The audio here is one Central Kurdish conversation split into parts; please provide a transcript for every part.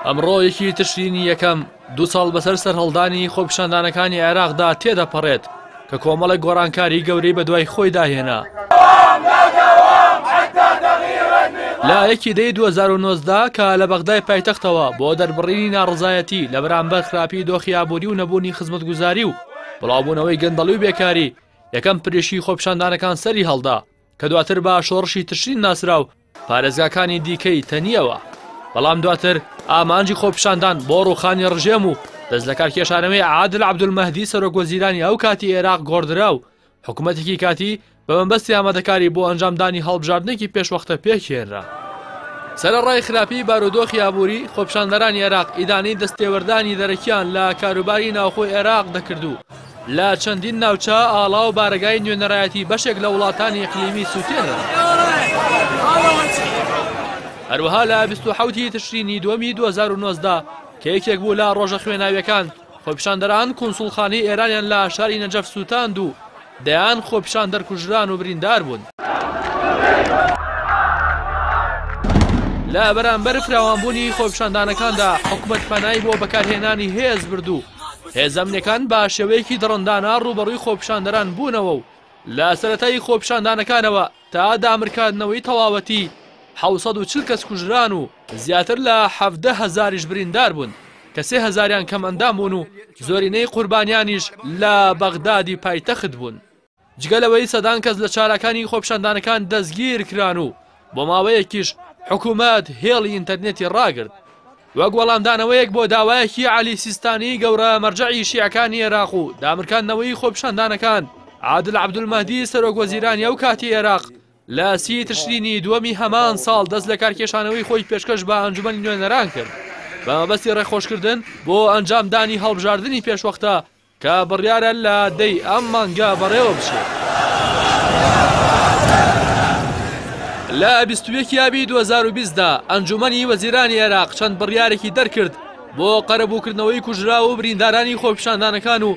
ئەمڕۆ یەکی تشرینی یەکەم، دوو ساڵ بەسەر سەرهەڵدانی خۆپیشاندانەکانی عێراقدا تێدەپەڕێت کە کۆمەڵێک گۆڕانکاری گەورەی بەدوای خۆیدا هێنا. لە یەکی دەی 2019 کە لە بەغدای پایتەختەوە بۆ دەربڕینی ناڕەزایەتی لە بەرامبەر خراپی دۆخی ئابووری و نەبوونی خزمەتگوزاری و بڵاوبوونەوەی گەندەڵی و بێکاری یەکەم پریشی خۆپیشاندانەکان سەری هەڵدا کە دواتر بە شۆڕشی تشرین ناسرا و پارێزگاکانی دیکەی تەنییەوە، بەڵام دواتر ئامانجی خۆپیشاندان بۆ ڕووخانی ڕژێم و دەستلەکارکێشانەوەی عادل عەبدولمەهدی سەرۆکوەزیرانی ئەو کاتی ئێراق گۆڕدرا و حکومەتێکی کاتی بە مەبەستی ئامادەکاری بۆ ئەنجامدانی هەڵبژاردنێکی پێشوەختە پێکهێنرا. سەرەڕای خراپی بارودۆخی ئابووری، خۆپیشاندەرانی عێراق ئیدانەی دەستێوەردانی دەرەکیان لە کاروباری ناوخۆی عێراق دەکرد و لە چەندین ناوچە ئاڵا و بارەگای نوێنەرایەتی بەشێک لە وڵاتانی ئیقلیمی سووتێنران. هەروەها لە 27 ی تشرینی دووەمی 2019 کە یەکێک بوو لە ڕۆژە خوێناویەکان، خۆپیشاندەران کونسوڵخانەی ئێرانیان لە شاری نەجەف سووتاند و دەیان خۆپیشاندەر کوژران و بریندار بوون. لە بەرامبەر فراوانبوونی خۆپیشاندانەکاندا حکومەت پەنای بۆ بەکارهێنانی هێز برد و هێزە ئەمنیەکان بە شێوەیەکی دڕندانە ڕووبەڕووی خۆپیشاندەران بوونەوە و لە سەرەتای خۆپیشاندانەکانەوە تا دامرکاندنەوەی تەواوەتی 740 کەس کوژران و زیاتر لە 17 هەزاریش بریندار بوون کە سێ هەزاریان کەمئەندام بوون و زۆرینەی قوربانیانیش لە بەغدادی پایتەخت بوون. جگە لەوەی سەدان کەس لە چالاکانی خۆپیشاندانەکان دەستگیرکران و بۆ ماوەیەکیش حکوومەت هێڵی ئینتەرنێتی ڕاگرت. وەک وەڵامدانەوەیەک بۆ داوایەکی عەلی سیستانی گەورە مەرجەعی شیعەکانی عێراق و دامرکاندنەوەی خۆپیشاندانەکان، عادل عەبدولمەهدی سەرۆکوەزیرانی ئەو کاتی عێراق لە سی تشرینی دووەمی هەمان ساڵ دەست لەکارکێشانەوەی خۆی پێشکەش بە ئەنجومەنی نوێنەران کرد بە مەبەستی ڕێخۆشکردن بۆ ئەنجامدانی هەڵبژاردنی پێشوەختە کە بڕیارە لە دەی ئەم مانگە بەڕێوە بچێت. لە 21 ئابی 2020 دا ئەنجومەنی وەزیرانی عێراق چەند بڕیارێکی دەرکرد بۆ قەرەبووکردنەوەی کوژراو و بریندارانی خۆپیشاندانەکان و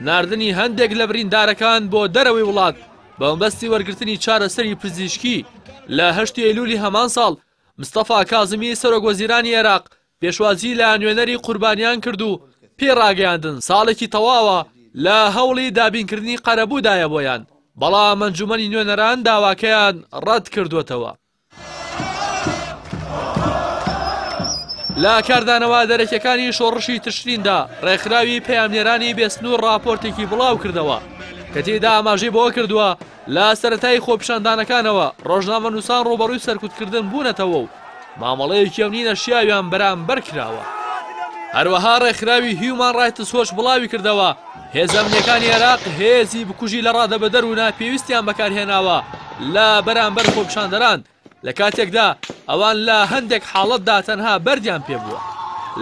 ناردنی هەندێک لە بریندارەکان بۆ دەرەوەی وڵات بە مەبەستی وەرگرتنی چارەسەری پزیشکی. لە هەشتی ئەیلولی هەمان ساڵ مستەفا کازمی سەرۆک وەزیرانی عێراق پێشوازی لە نوێنەری قوربانیان کرد و پێی ڕاگەیاندن ساڵێکی تەواوە لە هەوڵی دابینکردنی قەرەبوودایە بۆیان، بەڵام ئەنجومەنی نوێنەران داواکەیان ڕەتکردووەتەوە. لە کاردانەوە دەرەکیەکانی شۆڕشی تشریندا، ڕێکخراوی پەیامنێرانی بێسنوور ڕاپۆرتێکی بڵاوکردەوە کە تێیدا ئاماژەی بەوە کردووە لە سەرەتای خۆپیشاندانەکانەوە ڕۆژنامەنووسان ڕووبەڕووی سەرکوتکردن بوونەتەوە و مامەڵەیەکی ئەمنی نەشیاویان بەرامبەر کراوە. هەروەها ڕێکخراوی هیومان ڕایتس وۆچ بڵاویکردەوە، هێزە ئەمنییەکانی عێراق هێزی بکوژی لەڕادەبەدەر و ناپێویستیان بەکارهێناوە لە بەرامبەر خۆپیشاندەران، لە کاتێکدا ئەوان لە هەندێک حاڵەتدا تەنها بەردیان پێبووە.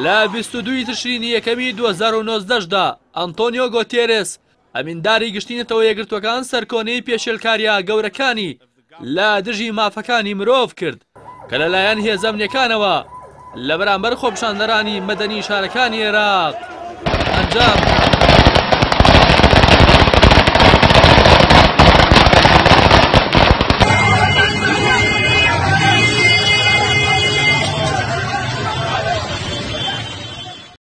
لە 22 ی تشرینی یەکەمی 2019 دا ئەنتۆنیۆ گۆتێرێس ئەمینداری گشتی نەتەوە یەکگرتووەکان سەرکۆنەی پێشێلکارییە گەورەکانی لە دژی مافەکانی مرۆڤ کرد کە لەلایەن هێزە ئەمنییەکانەوە لە بەرامبەر خۆپیشاندەرانی مەدەنی شارەکانی عێراق ئەنجام درا.